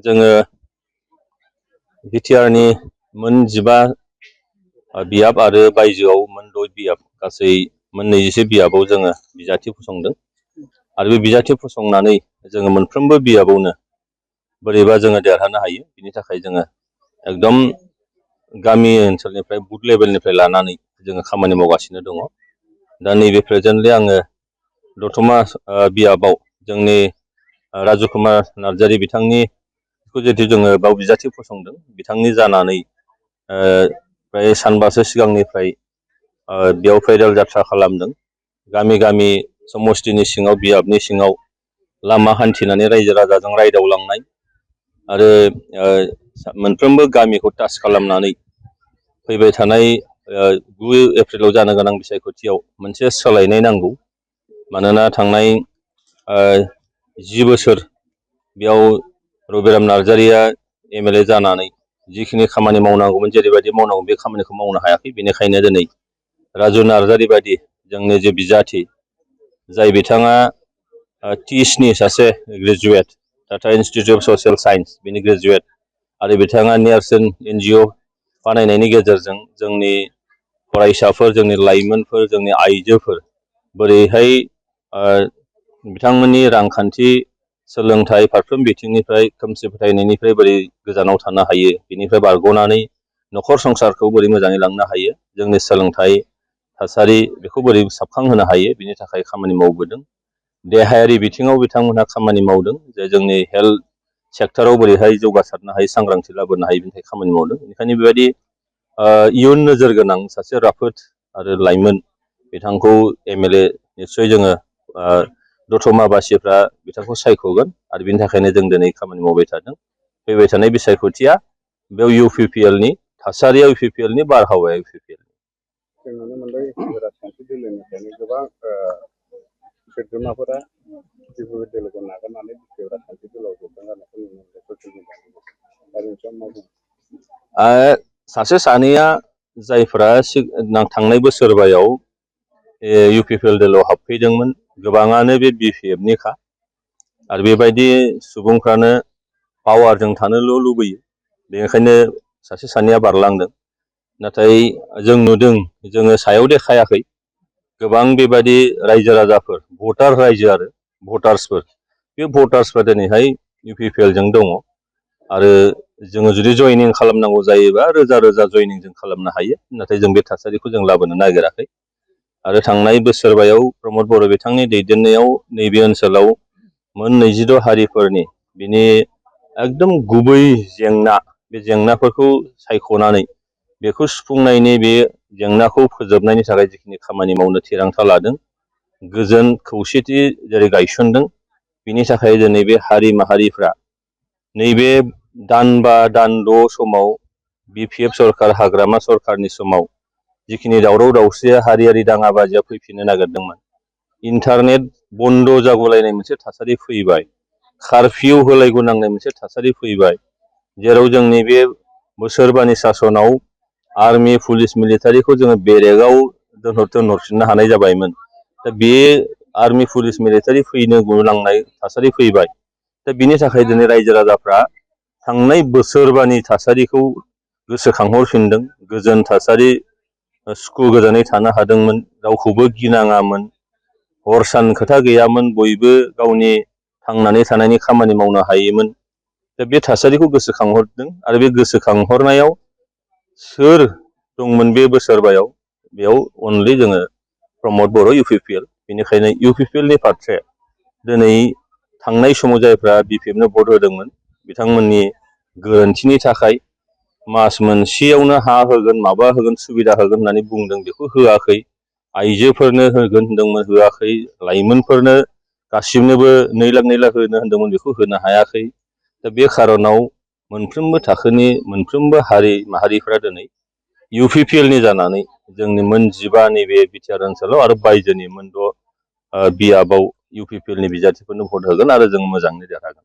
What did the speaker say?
जोङो बिटिआरनि मोन 15 बियाब आरो बायजोआव मोन 6 बियाब गासै मोन 26 बियाबाव जोङो बिजाथि फसंदों आरो बे बिजाथि फसंनानै जोङो मोनफ्रोमबो बियाबावनो बोरैबा जोङो देरहानो हायो बिनि थाखाय जोङो एकदम गामि ओनसोलनिफ्राय बुथ लेभेलनिफ्राय लानानै जोङो खामानि मावगासिनो दङ। दा नैबे प्रेजेन्टलि आङो दतमा बियाबाव जोंनि राजु कुमार नार्जारी बिथांनि जिहेतु जोङो बाव बिजाथि फसंदों बिथांनि जानानै प्राय सानबासो सिगांनिफ्राय बेयाव फैरेल जात्रा खालामदों। गामि गामि समस्तिनि सिङाव बियाबनि सिङाव लामा हान्थिनानै रायजो राजाजों रायदावलांनाय आरो मोनफ्रोमबो गामिखौ टाच खालामनानै फैबाय थानाय 9 एप्रिलाव जानो गोनां बिसायख'थियाव मोनसे सोलायनाय नांगौ। मानोना थांनाय 10 बोसोर बेयाव रबिराम नार्जारीया एमएलए जानानै जिखिनि खामानि मावनांगौमोन जेरैबायदि मावनांगौ बे खामानिखौ मावनो हायाखै। बेनिखायनो दिनै राजु नार्जारी बायदि जोंनि जे बिजाथि जाय बिथाङा टिएसनि सासे graduate Tata institute of social science बिनि ग्रेजुवेट आरो बिथाङा नेरसोन एनजिअ बानायनायनि गेजेरजों जोंनि फरायसाफोर जोंनि लाइमोनफोर जोंनि आइजोफोर बोरैहाय बिथांमोननि रांखान्थि सोलोंथाइ फारफ्रोम बिथिंनिफ्राय खोमसि फोथायनायनिफ्राय बोरै गोजानाव थानो हायो बिनिफ्राय बारग'नानै न'खर संसारखौ बोरै मोजाङै लांनो हायो जोंनि सोलोंथाइ थासारि बेखौ बोरै साबखांहोनो हायो बिनि थाखाय खामानि मावबोदों। देहायारि बिथिङाव बिथांमोनहा खामानि मावदों जे जोंनि हेल्थ सेक्टराव बोरैहाय जौगासारनो हायो सांग्रांथि लाबोनो हायो बिनि थाखाय खामानि मावदों। बेनिखायनो बेबायदि इयुन नोजोर गोनां सासे राफोद आरो लाइमोन बिथांखौ एमएलए निस्सय जोङो दतमाबासिफ्रा बिथांखौ सायख'गोन आरो बिनि थाखायनो जों दिनै खामानि मावबाय थादों। फैबाय थानाय बिसायख'थिया बेयाव इउपिपिएलनि थासारिया इउपिपिएलनि बारहावाया इउपिपिएल जों नुनो मोनबाय राजखान्थि दोलोनिफ्रायनो गोबां सोद्रोमाफोरा बेफोर दोलोखौ नागारनानै राजखान्थि दोलोआव जथुम जानायखौ नुनो मोनदों। सासे सानैया जायफोरा थांनाय बोसोरबायाव इउपिपिएल दोलोआव हाबफैदोंमोन गोबाङानो बे बिपिएफनिखा आरो बेबायदि सुबुंफ्रानो पावारजों थानोल' लुबैयो। बेनिखायनो सासे सानैया बारलांदों। नाथाय जों नुदों जोङो सायाव देखायाखै गोबां बेबायदि रायजो राजाफोर भटार रायजो आरो भटार्सफोर बे भटार्सफ्रा दिनैहाय इउपिपिएलजों दङ आरो जोङो जुदि जयनिं खालामनांगौ जायोबा रोजा रोजा जयनिं जों खालामनो हायो। नाथाय जों बे थासारिखौ जों लाबोनो नागिराखै आरो थांनाय बोसोरबायाव प्रमद बर' बिथांनि दैदेननायाव नैबे ओनसोलाव मोन 22 हारिफोरनि बिनि एकदम गुबै जेंना बे जेंनाफोरखौ सायख'नानै बेखौ सुफुंनायनि बे जेंनाखौ फोजोबनायनि थाखाय जिखिनि खामानि मावनो थिरांथा लादों गोजोन खौसेथि जेरै गायसनदों बिनि थाखाय दिनै बे हारि माहारिफ्रा नैबे दानबा दानद' समाव बिपिएफ सरखार हाग्रामा सरखारनि समाव जिखिनि दावराव दावसिया हारियारि दाङाबाजिया फैफिननो नागिरदोंमोन इन्टारनेट बन्द' जागुलायनाय मोनसे थासारि फैबाय कारफिउ होलायगोनांनाय मोनसे थासारि फैबाय जेराव जोंनि बे बोसोरबानि सासनाव आर्मि पुलिस मिलिटारिखौ जोङो बेरेगाव दोनहरफिननो हानाय जाबायमोन। दा बे आर्मि पुलिस मिलिटारि फैनो गोनांनाय थासारि फैबाय। दा बिनि थाखाय दिनै रायजो राजाफ्रा थांनाय बोसोरबानि थासारिखौ गोसोखांहरफिनदों गोजोन थासारि सुखु गोजोनै थानो हादोंमोन रावखौबो गिनाङामोन हर सान खोथा गैयामोन बयबो गावनि थांनानै थानायनि खामानि मावनो हायोमोन। दा बे थासारिखौ गोसोखांहरदों आरो बे गोसोखांहरनायाव सोर दंमोन बे बोसोरबायाव बेयाव अनलि जोङो प्रमद बर' इउपिपिएल बेनिखायनो इउपिपिएलनि फारसे दिनै थांनाय समाव जायफ्रा बिपिएफनो भट होदोंमोन बिथांमोननि गोरोन्थिनि थाखाय मास मोनसेयावनो हा होगोन माबा होगोन सुबिदा होगोन होननानै बुंदों बेखौ होआखै। आइजोफोरनो होगोन होनदोंमोन होआखै लाइमोनफोरनो गासिबनोबो 2 लाख होनो होनदोंमोन बेखौ होनो हायाखै। दा बे खार'नाव मोनफ्रोमबो थाखोनि मोनफ्रोमबो हारि माहारिफ्रा दिनै इउपिपिएलनि जानानै जोंनि मोन 15 नैबे बिटिआर ओनसोलाव आरो बायजोनि मोन 6 बियाबाव इउपिपिएलनि बिजाथिफोरनो भट होगोन आरो जों मोजाङै देरहागोन।